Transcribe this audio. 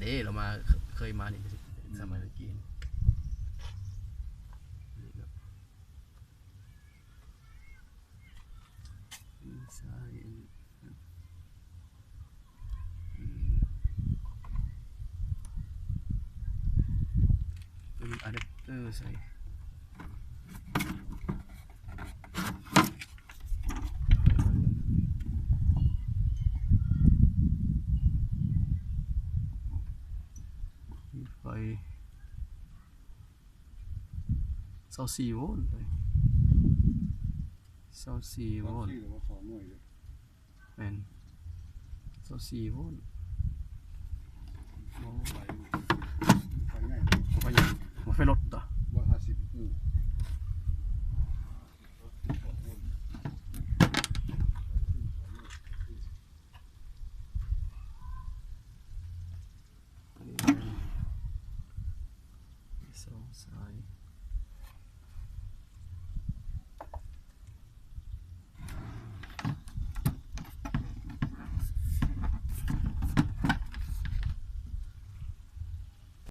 ເອີ ລາວມາ ເຄີຍມານີ້ ສະໄໝຕະກີ້ ນີ້ເນາະ ນີ້ສາຍ ອືມ ເປັນອາແດັບເຕີໃສ່ ມີໄຟ ຊາວສີ່ໂວນເລີຍ ຊາວສີ່ໂວນ ຊາວສີ່ ຫຼືວ່າສອງໜ່ວຍເດ້ ແມ່ນ ຊາວສີ່ໂວນ ໂອ້ ໄຟ ໄຟໃຫຍ່ເດ້ ໄຟໃຫຍ່ ບໍ່ໄຟລົດເດ້ ຮ້ອຍຫ້າສິບ ອືມ ອັນນີ້ແມ່ນສອງສາຍ